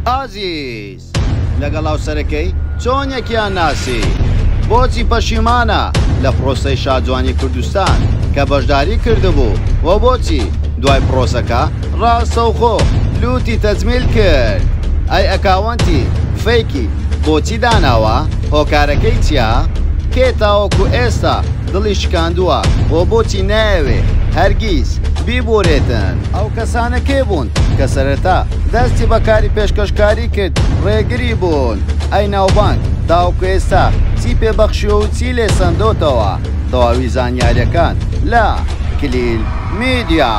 ئازیز لەگەڵ هاوسەرەکەی چۆن یەکیان ناسی؟ بۆچی پەشیمانە لە پرۆسەی شاجوانی کوردستان کە بەشداری کردبوو و بۆچی دوای پرۆسەکە ڕاستەوخۆ لوتی تەجمیل کرد؟ ئەی ئەکاوەنتی فەیکی بۆچی داناوە؟ هۆکارەکەی چیە؟ کێ تاوەکو ئێستا دڵی شکاندووە و بۆچی نایەوێ هەرگیز بیبورێتن؟ ئەو کەسانە کێ بوون کە سەرەتا دەستی بە کاری پێشکەشکاری کرد ڕێگری بوون؟ ئەی ناوبانگ تاوەکو ئێستا چی پێ بەخشیوە و چی لێ سەندۆتەوە؟ تەواوی زانیاریەکان لە کلیل میدیا.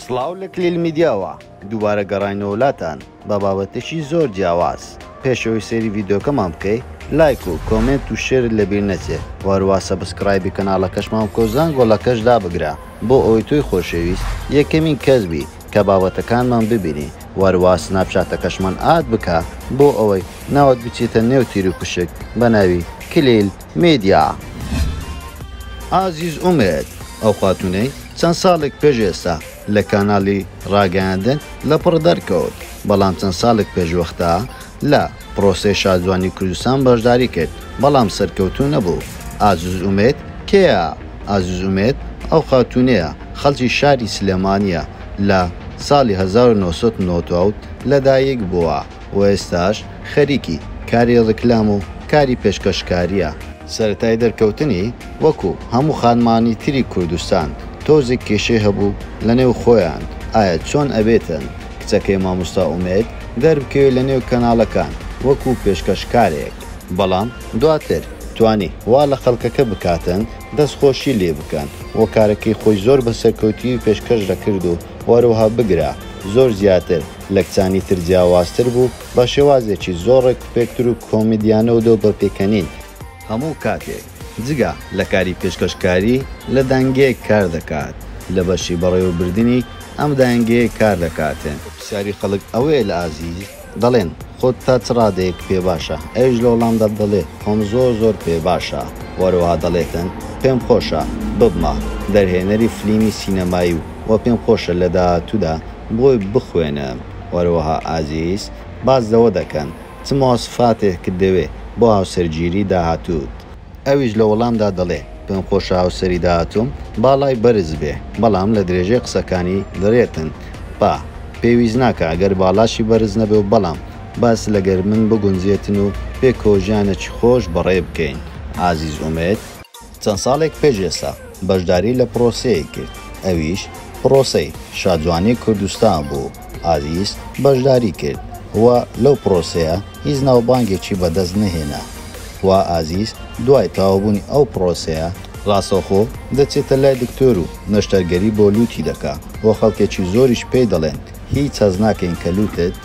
سڵاو لە کلیل میدیاوە دووبارە گەڕاینەوە لاتان بە بابەتێکی زۆر جیاواز پێش ئەوەی سەیری ڤیدیۆکەمان بکەی لایک و comment و share ت لەبیر نەچێ و هەروا subscribe ی کەناڵەکەشمان بکە و زەنگۆڵەکەش دابگرە بۆ ئەوەی تۆی خۆشەویست یەکەمین کەس بی کە بابەتەکانمان ببینی و هەروا سناپچاتەکەشمان add بکە بۆ ئەوەی ناوت بچێتە نێو تیروپشک بە ناوی کلیل میدیا. ئازیز ئومێد، ئەو خاتوونەی چەند ساڵێک پێش ئێستا لە کاناڵی ڕاگەیاندن لەپڕ دەرکەوت، بەڵام چەند ساڵێک پێش وەختە لە پڕۆسەی شاجوانی کوردستان بەشداری کرد، بەڵام سەرکەوتوو نەبوو. ئازیز ئومێد کێیە؟ ئازیز ئومێد ئەو خاتوونەیە خەڵکی شاری سلێمانییە، لە ساڵی 1997 لەدایک بووە و ئێستاش خەریکی کاری ڕیکلام و کاری پێشکەشکارییە. سەرەتای دەرکەوتنی وەکو هەموو خانمانی تری کوردستان تۆزێک کێشەی هەبوو لەنێو خۆیان ئایا چۆن ئەبێتن کچەکەی مامۆستا ئومێد دەربکەوێ لەنێو کەناڵەکان وەکو پێشکەشکارێک، بەڵام دواتر توانی وا لە خەڵکەکە بکاتن دەست خۆشی لێ بکەن و کارەکەی خۆی زۆر بە سەرکەوتویی پێشکەش دەکرد و هەروەها بگرە زۆر زیاتر لە کچانی تر جیاوازتر بوو بە شێوازێکی زۆر ڕێکوپێکتر و کۆمیدیانە و دڵ بە پێکەنین. هەموو کاتێک جگە لە کاری پێشکەشکاری لە دانگەیەک کار دەکات، لە بەشی بەڕێوەبردنی ئەم دانگەیە کار دەکاتن. پرسیاری خەڵک ئەوەیە لە ئازیز دەڵێن خۆت تا چ ڕادەیەک پێ باشە؟ ئەویش لە وەڵامدا دەڵێ خۆم زۆر زۆر پێ باشە. وەروەها دەڵێتن پێم خۆشە ببمە دەرهێنەری فلیمی سینەمایی و وە پێم خۆشە لە داهاتوودا بۆی بخوێنم. وەروەها ئازیز باس لەوە دەکەن چ مواسفاتێکت دەوێ بۆ هاوسەرگیری داهاتووت؟ ئەویش لە وەڵامدا دەڵێ، پێم خۆشە هاوسەری داهاتووم باڵای بەرز بێ، بەڵام لە درێژەی قسەکانی دەڵێتن، با، پێویست ناکا گەر باڵاشی بەرز نەبێ و بەڵام بەس لەگەر من بگونجێتن و پێکەوە ژیانێکی خۆش بەڕێ بکەین. ئازیز ئومێد. چەند ساڵێک پێش ئێستا بەشداری لە پڕۆسەیەک کرد، ئەویش پڕۆسەی شاجوانی کوردستان بوو، ئازیز بەشداری کرد و لەو پڕۆسەیە هیچ ناوبانگێکی بەدەست نەهێنا و ئازیز دوای تەواوبوونی ئەو پڕۆسەیە، ڕاستەوخۆ دەچێتە لای دکتۆر و نەشتەرگەری بۆ لووتی دەکا و خەڵکێکی زۆریش پێی دەڵێن هیچ هەست ناکەین کە لووتت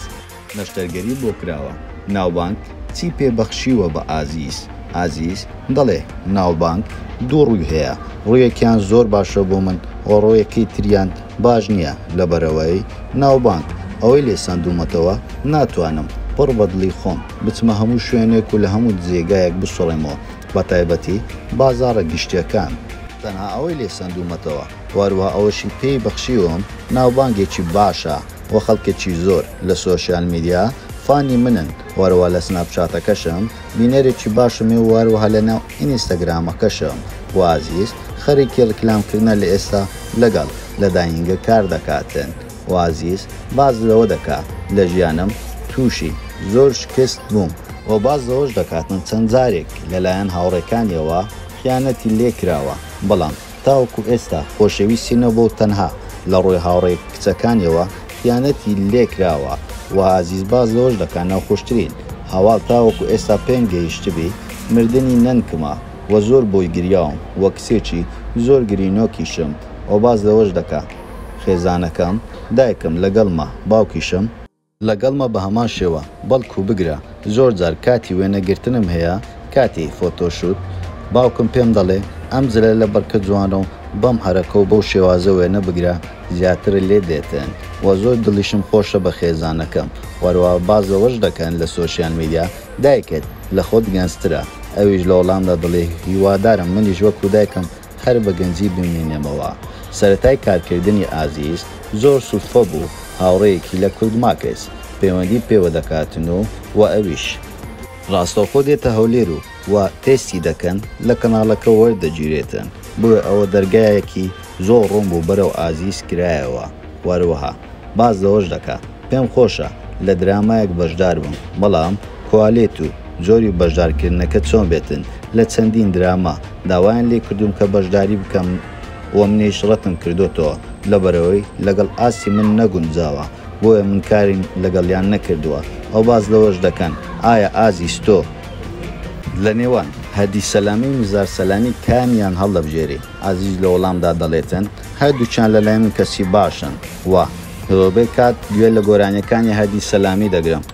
نەشتەرگەری بۆ کراوە. ناوبانگ چی پێ بەخشیوە بە ئازیز؟ ئازیز دەڵێ، ناوبانگ دوو ڕووی هەیە، ڕوویەکیان زۆر باشە بۆ من و ڕوویەکەی تریان باش نییە، لەبەرئەوەی ناوبانگ ئەوەی لێ سەندوومەتەوە ناتوانم پڕ بە دڵی خۆم بچمە هەموو شوێنێک و لە هەموو جێگایەک بسوڕێمەوە بەتایبەتی بازاڕە گشتییەکان. تەنها ئەوەی لێ سەندوومەتەوە و هەروەها ئەوەشی پێی بەخشیوم ناوبانگێکی باشە. وە خەڵکێکی زۆر لە سۆشیال میدیا fan ی منن وەروە لە سناپچاتەکەشم بینەرێکی باشم هەیە وەروەها لە ناو ئینستاگرامەکەشم وە ئازیز خەریکی ڕیکلام کردنە لە ئێستا لەگەڵ لە داینگە کار دەکاتن وە ئازیز باس لەوە دەکا لە ژیانم توشی زۆر شکست بووم وە باس لەوەش دەکاتن چەند جارێک لەلایەن هاوڕێکانیەوە خیانەتی لێکراوە بەڵام تاوەکو ئێستا خۆشەویستی نەبووە و تەنها لە ڕووی هاوڕێ کچەکانیەوە خیانەتی لێکراوە و ئازیز باس لەوەش دەکا ناخۆشترین هەواڵ تاوەکو ئێستا پێم گەیشتبی مردنی نەنکمە و زۆر بۆی گریاوم و کچێکی زۆر گرینۆکیشم و باس لەوەش دەکا خێزانەکەم دایکم لەگەڵمە باوکیشم لەگەڵمە بەهەمان شێوە بەڵکو بگرە زۆر جار کاتی وێنە گرتنم هەیە کاتی photoshoot باوکم پێم دەڵێ ئەم جلە لەبەرکە جوانە و بەم حەرەکە و بەو شێوازە وێنە بگرە زیاترت لێ دێتن وە زۆر دڵیشم خۆشە بە خێزانەکەم وەروەها باس لەوەش دەکەن لە سۆشیال میدیا دایکت لە خۆت گەنجترە ئەویش لە وەڵامدا دەڵێ هیوادارم منیش وەکو دایکم هەر بە گەنجی بمینێمەوە. سەرەتای کارکردنی ئازیز زۆر سودفە بوو هاوڕێیەکی لە کوردماکس پەیوەندی پێوە دەکاتن و و ئەویش ڕاستەوخۆ دێتە هەولێر و و تێستی دەکەن لە کەناڵەکە وەردەگیرێتن بۆیە ئەوە دەرگایەکی زۆر ڕوون بوو بەرەو ئازیز کرایەوە وەروەها باس لەوەش دەکا پێم خۆشە لە درامایەک بەشدار بم بەڵام کوالێت و جۆری بەشدارکردنەکە چۆن بێتن لە چەندین دراما داوایان لێ کردووم کە بەشداری بکەم و منیش ڕەتم کردۆتەوە لەبەرئەوەی لەگەڵ ئاستی من نەگونجاوە بۆیە من کاریم لەگەڵیان نەکردووە ئەو باس لەوەش دەکەن ئایا ئازیز تۆ لە نێوان هەدی سەلامی و نزار سەلامی کامیان هەڵدەبژێری؟ ئازیز لە وەڵامدا دەڵێتن هەردووکیان لەلای من کەسی باشن و زۆربەی کات گوێ لە گۆرانیەکانی هەدی سەلامی دەگرم.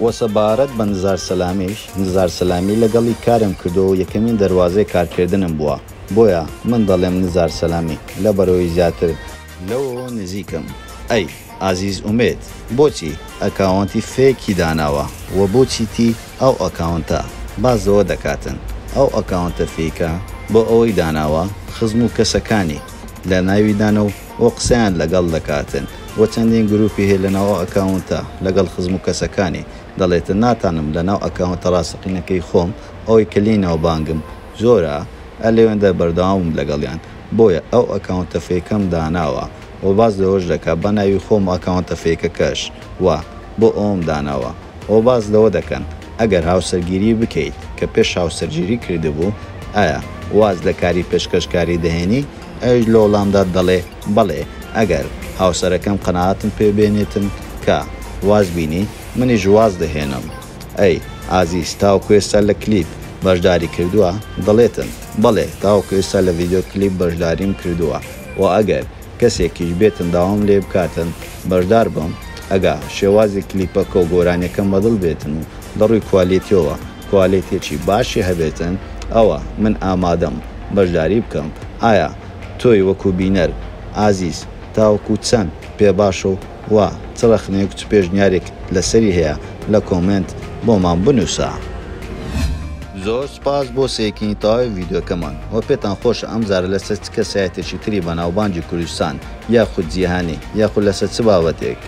وە سەبارەت بە نزار سەلامیش، نزار سەلامی لەگەڵی کارم کردووە و یەکەمین دەروازەی کارکردنم بووە بۆیە من دەڵێم نزار سەلامی لەبەرئەوەی زیاتر لەوەوە نزیکم. ئەی ئازیز ئومێد بۆچی ئەکاوەنتی fake ی داناوە وە بۆچی تی ئەو ئەکاونتە باس لەوە دەکاتن ئەو ئەکاونتە fake ە بۆ ئەوەی داناوە خزم و کەسەکانی لە ناوی دانە و وە قسەیان لەگەڵ دەکاتن وە چەندین گروپی هەیە لەناو ئەو ئەکاونتە لەگەڵ خزم و کەسەکانی دەڵێتن ناتانم لەناو ئەکاونتە ڕاستەقینەکەی خۆم ئەوەی کە لێی ناوبانگم زۆرە ئەلەوێندە بەردەوامم لەگەڵیان بۆیە ئەو ئەکاونتە fake ەم داناوە وە باس لەوەش دەکا بە ناوی خۆم ئەکاونتە fake ەکەش وە بۆ ئەوەم داناوە وە باس لەوە دەکەن ئەگەر هاوسەرگیری بکەیت کە پێش هاوسەرگیری کردبوو ئایا واز لە کاری پێشکەشکاری دەهێنی ئەویش لە وەڵامدا دەڵێ بەڵێ ئەگەر هاوسەرەکەم قەناعەتم پێ بێنێتن کە واز بینی منیش واز دەهێنم. ئەی ئازیز تاوەکو ئێستا لە کلیپ بەشداری کردووە؟ دەڵێتن بەڵێ تاوەکو ئێستا لە ڤیدیۆ کلیپ بەشداریم کردووە وە ئەگەر کەسێکیش بێتن داوام لێ بکاتن بەشدار بم ئەگا شێوازی کلیپەکە و گۆرانیەکەم بەدڵ بێتن و لە ڕووی کوالێتیەوە کوالێتیەکی باشی هەبێتن ئەوە من ئامادەم بەشداری بکەم ئایا تۆی وەکو بینەر ئازیز تاوەکو چەند پێ باشە و وە چ ڕەخنەیەک و چ پێشنیارێکت لەسەری هەیە لە کۆمێنت بۆمان بنوسە. زۆر سوپاس بۆ سەیرکردنی تەواوی ڤیدیۆکەمان وە پێتان خۆشە ئەم جارە لەسەر چ کەسایەتێکی تری بەناوبانگی کوردستان یاخود جیهانی یاخود لەسەر چ بابەتێک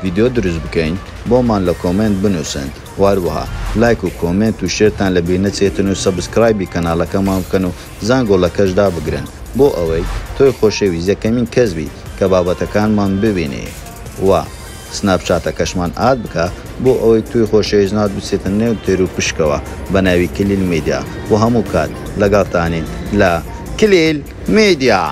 ڤیدیۆ دروست بکەین بۆمان لە کۆمێنت بنوسن وە هەروەها لایک و کۆمێنت و share تان لەبیر نەچێتن و subscribe ی کەناڵەکەمان بکەن و زەنگۆڵەکەش دابگرن بۆ ئەوەی تۆی خۆشەویست یەکەمین کەس بیت کە بابەتەکانمان ببینی و سناپچاتەکەشمان add بکە بۆ ئەوەی تۆی خۆشەویست ناوت بچێتە نێو تێروپشکەوە بە ناوی کلیل میدیا و هەموو کات لەگەڵتانین لە کلیل میدیا.